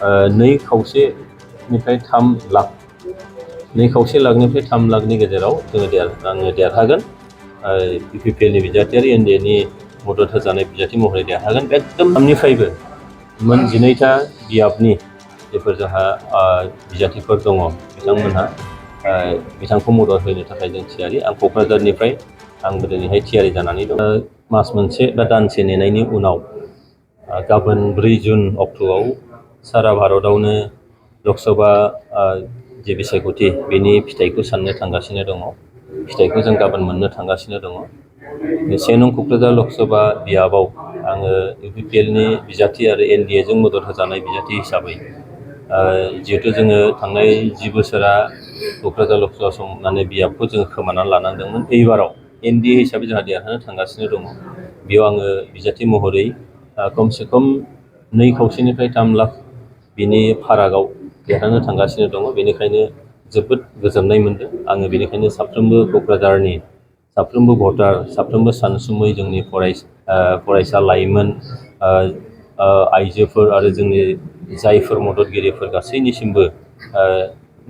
2,5 लाख 2,5 लाखनिफ्राय 3 लाखनि गेजेराव आङो देरहागोन। BPPL नि बिजाथियारि NDA-नि मदद होजानाय बिजाथि महरै देरहागोन। एकदम आंनिफ्रायबो मोन 12टा बियाबनि जेफोर जोंहा बिजाथिफोर दङ बिथांमोनहा बिथांखौ मदद होनो थाखाय जों थियारि। आं क'क्राझारनिफ्राय आंबो दिनैहाय थियारि जानानै दं। मास मोनसे बा दानसे नेनायनि उनाव गाबोन 4 जुन अक्ट'आव सारा भारतआवनो लकसभा जे बिसायख'थि बेनि फिथाइखौ साननो थांगासिनो दङ। फिथाइखौ जों गाबोन मोननो थांगासिनो दङ। 1 नं क'क्राझार लकसभा बियाबाव आङो BPPL-नि बिजाथि आरो NDA-जों मदद होजानाय बिजाथि हिसाबै जिहेतु जोङो थांनाय 10 बोसोरा क'क्राझार लकसभा बियाबखौ जोङो खोमानानै लानांदोंमोन। एबाराव NDA हिसाबै जोंहा देरहानो थांगासिनो दङ। बेयाव आङो बिजाथि महरै खमसे खम 2,5निफ्राय 3 लाख बिनि फारागाव देरहानो थांगासिनो दङ। बेनिखायनो जोबोद गोजोननाय मोनदों। आङो बेनिखायनो साफ्रोमबो क'क्राझारनि साफ्रोमबो भटार, साफ्रोमबो सानसुमै जोंनि फरायसा लाइमोन, आइजोफोर आरो जोंनि जायफोर मददगिरिफोर गासैनिसिमबो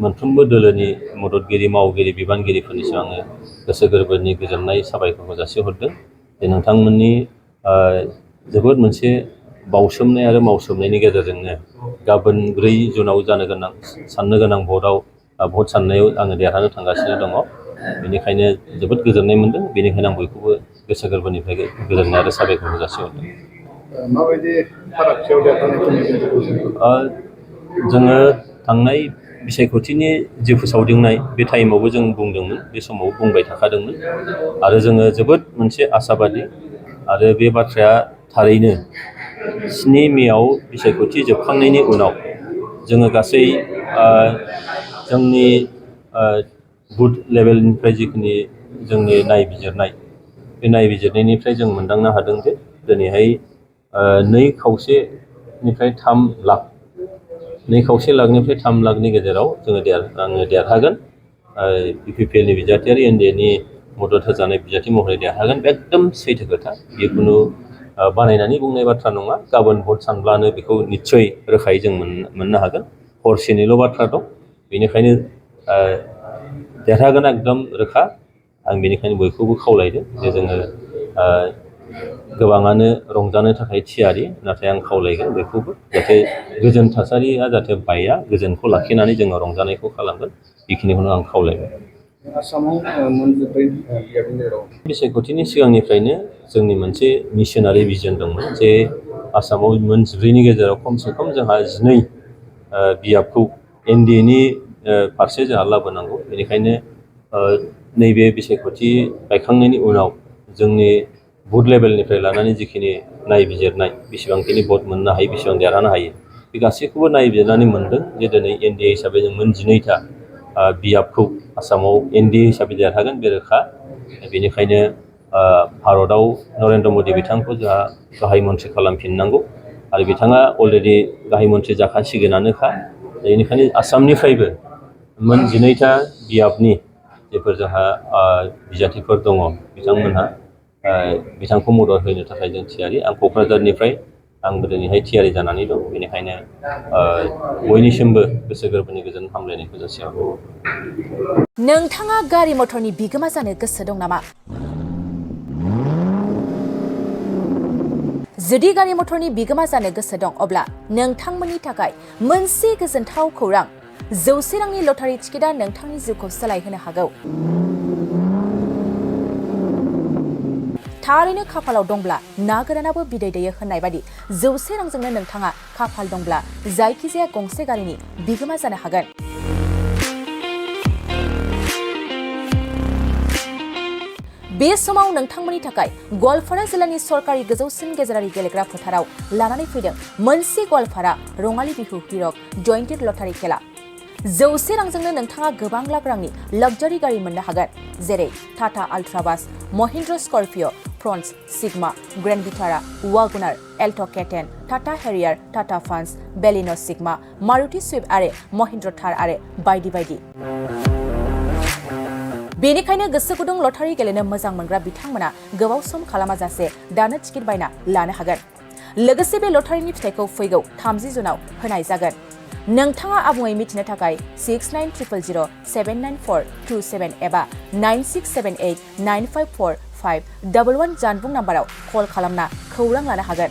मोनफ्रोमबो दोलोनि मददगिरि, मावगिरि, बिबानगिरिफोरनिसिम आङो गोसो गोरबोनि गोजोननाय साबायखरखौ जासिहरदों। जे नोंथांमोननि जोबोद मोनसे बावसोमनाय आरो मावसोमनायनि गेजेरजोंनो गाबोन 4 जुनाव साननो गोनां भट साननायाव आङो देरहानो थांगासिनो दङ। बेनिखायनो जोबोद गोजोननाय मोनदों। बेनिखायनो आं बयखौबो गोसो गोरबोनिफ्राय गोजोननाय आरो साबायखरखौ जासिहरदों। माबायदि फारागथियाव देरहानायखौ जोङो थांनाय बिसायख'थिनि जि फोसावदिंनाय बे टाइमावबो जों बुंदोंमोन, बे समाव बुंबाय थाखादोंमोन आरो जोङो जोबोद मोनसे आसाबादि आरो बे बाथ्राया थारैनो 7 मेआव बिसायख'थि जोबखांनायनि उनाव जोङो गासै जोंनि बुथ लेभेलनिफ्राय जिखिनि जोंनि नायबिजिरनाय, बे नायबिजिरनायनिफ्राय जों मोनदांनो हादों जे दिनैहाय 2,5निफ्राय 3 लाख 2,5 लाखनिफ्राय 3 लाखनि गेजेराव आङो देरहागोन। BPPL-नि बिजाथियारि NDA-नि मदद होजानाय बिजाथि महरै देरहागोन। एकदम सैथो खोथा। जिखुनु बानायनानै बुंनाय बाथ्रा नङा। गाबोन भट सानब्लानो बेखौ निस्सय रोखायै जों मोननो हागोन। हरसेनिल' बाथ्रा दं। बेनिखायनो देरहागोन एकदम रोखा। आं बेनिखायनो बयखौबो खावलायदों जे जोङो गोबाङानो रंजानो थाखाय थियारि, नाथाय आं खावलायगोन बयखौबो जाहाथे गोजोन थासारिया जाहाथे बाया, गोजोनखौ लाखिनानै जोङो रंजानायखौ खालामगोन। बेखिनिखौनो आं खावलायबाय। आसामाव मोनजोब्बाय बियाबनि गेजेराव बिसायख'थिनि सिगांनिफ्रायनो जोंनि मोनसे मिशनारि भिजन दंमोन जे आसामाव मोन 14नि गेजेराव खमसे खम जोंहा 12 बियाबखौ NDA-नि फारसे जोंहा लाबोनांगौ। बेनिखायनो नैबे बिसायख'थि बायखांनायनि उनाव जोंनि बुथ लेभेलनिफ्राय लानानै जिखिनि नायबिजिरनाय, बेसेबांखिनि भट मोननो हायो, बेसेबां देरहानो हायो, बे गासैखौबो नायबिजिरनानै मोनदों जे दिनै NDA हिसाबै जों मोन 12टा बियाबखौ आसामाव NDA हिसाबै देरहागोन, बे रोखा। बेनिखायनो भारतआव नरेन्द्र मदि बिथांखौ जोंहा गाहाय मन्थ्रि खालामफिननांगौ आरो बिथाङा अलरेडि गाहाय मन्थ्रि जाखासिगोनानोखा। बेनिखायनो आसामनिफ्रायबो मोन 12टा बियाबनि जेफोर जोंहा बिजाथिफोर दङ बिथांमोनहा बिथांखौ मदद होनो थाखाय जों थियारि। आं क'क्राझारनिफ्राय आंबो दिनैहाय थियारि जानानै दं। बेनिखायनो बयनिसिमबो गोसो गोरबोनि गोजोन हामलायनायखौ जासिहरबाय। नोंथाङा गारि मटरनि बिगोमा जानो गोसो दं नामा? जुदि गारि मटरनि बिगोमा जानो गोसो दं, अब्ला नोंथांमोननि थाखाय मोनसे गोजोनथाव खौरां। 100 रांनि लटारि टिकेटआ नोंथांनि जिउखौ सोलायहोनो हागौ। थारैनो खाफालाव दंब्ला ना गोरानाबो बिदै दैयो होननाय बायदि 100 रांजोंनो नोंथाङा खाफाल दंब्ला जायखिजाया गंसे गारिनि बिगोमा जानो हागोन। बे समाव नोंथांमोननि थाखाय गवालपारा जिल्लानि सरकारि गोजौसिन गेजेरारि गेलेग्रा फोथाराव लानानै फैदों मोनसे गवालपारा रङाली बिहु हिरक जयन्तीर लटारि खेला। 100 रांजोंनो नोंथाङा गोबां लाख रांनि लाक्जारि गारि मोननो हागोन, जेरै टाटा आल्ट्राबास, Mahindra Scorpio', Fronx, Sigma, grand Vitara, WagonR, Alto' K ten, Tata Harrier, Tata Punch, Baleno' Sigma, Maruti Swift आरो महिन्द्र थार आरो बायदि बायदि। बेनिखायनो गोसो गुदुं लटारि गेलेनो मोजां मोनग्रा बिथांमोना गोबाव सम खालामाजासे दानो टिकेट बायना लानो हागोन। लोगोसे बे लटारिनि फिथाइखौ फैगौ 30 जुनाव होनाय जागोन। नोंथाङा आबुङै मिथिनो थाखाय 6900079427 एबा 9678954511 जानबुं नाम्बाराव कल खालामना खौरां लानो हागोन।